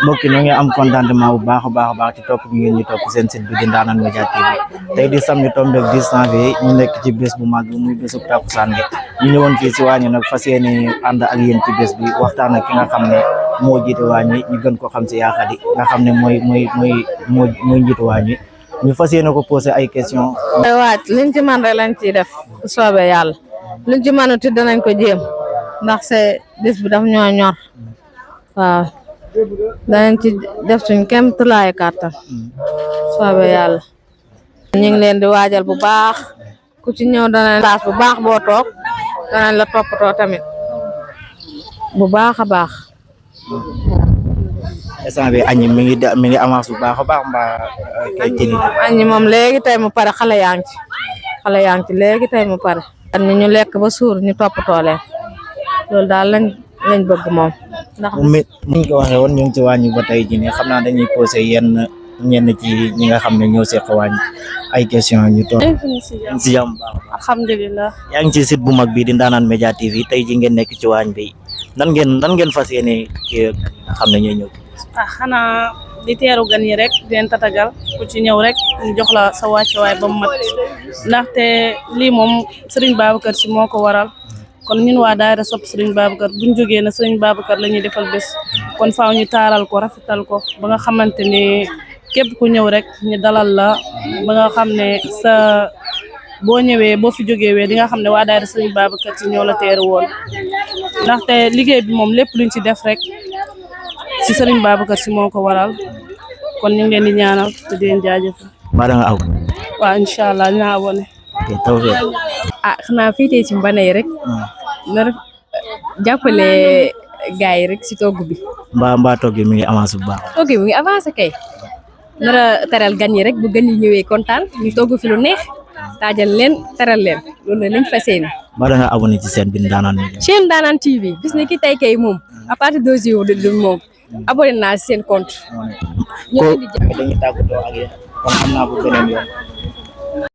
mbokk yi ñoo ngi am contentement bu baax a baax ci topp ngeen ñu topp seen site bi di Ndanane Média TV tey di samedi tombé 10 janvier ñu nekk ci bés bu mag muy bésu takkusaan gi ñu ñëwoon fii si waañ nag fas yéene ànd ak yéen ci bés bi waxtaan ak ki nga xam ne moo jiite waañ wi ñu gën ko xam si Yaa Khady nga xam ne mooy njiitu waañ wi ñu fas yéene ko posé ay question waaj liñ ci man rek lañ ciy def bu soobee yàlla luñ ci mën a tudd danañ ko jéem ndax c'est bés bi daf ñoo ñor waaw danañ ci def suñ kem tulaay kàttan soobee yàlla ñu ngi leen di waajal bu baax ku ci ñëw danañ laas bu baax boo toog danañ la toppatoo tamit bu baax a baax instant bi añi mi ngi avance bu baax a baax mbaa kay jëli añi moom léegi tey mu pare xale yaa ngi ci léegi tey mu pare kan ñu lekk ba suur ñu toppatoo leen loolu daal lañ bëgg moom ndax niñ ko waxee woon ñu ngi ci wàññi ba tey jii nii xam naa dañuy posé ñenn ci ñi nga xam ne ñoo seq wàññi ay question ñu toog si jàmm baax alhamdulilah yaa ngi ci site bu mag bi di Ndanane Média TV tey ji ngeen nekk ci waañ bi nan ngeen fas yéene ki nga xam ne ñooy ñëw xanaa di teeru gan yi rek di leen tatagal ku ci ñëw rek ñu jox la sa wàccuwaay ba mu mat ndaxte lii moom Serigne Babacar Sy moo ko waral kon ñun waa daayira sopp Serigne Babacar buñ jógee na Serigne Babacar la ñuy defal bés kon faaw ñu taaral ko rafetal ko ba nga xamante ni képp ku ñëw rek ñu dalal la ba nga xam ne boo ñëwee boo fi jógee di nga xam ne waa daayira Serigne Babacar Sy ñoo la teeru woon ndaxte liggéey bi moom lépp luñ ci def rek ci Serigne Babacar Sy moo ko waral kon ñu ngi leen di ñaanal te di leen jaajëfal. mbaa da nga aw. waaw incha allah dinaa abonné. ok tawfeex. xanaa fii tey ci mbana yi rek. nar jàppale gars yi rek si togg bi. mbaa togg mi ngi avancé bu baax. togg bi mu ngi avancé kay. nar a teral gan yi rek bu gan yi ñëwee kontaan ñu togg fi lu neex taajal leen teral leen loolu lañ fas yéene. mbaa da nga abonné ci seen bi Ndanane Média. chaîne Ndanane TV bis ni ki tey kay moom à partir de jours de moom abonné naa si seen compte. dañuy tàggatoo ak yéen kon xam naa bu beneen yoon.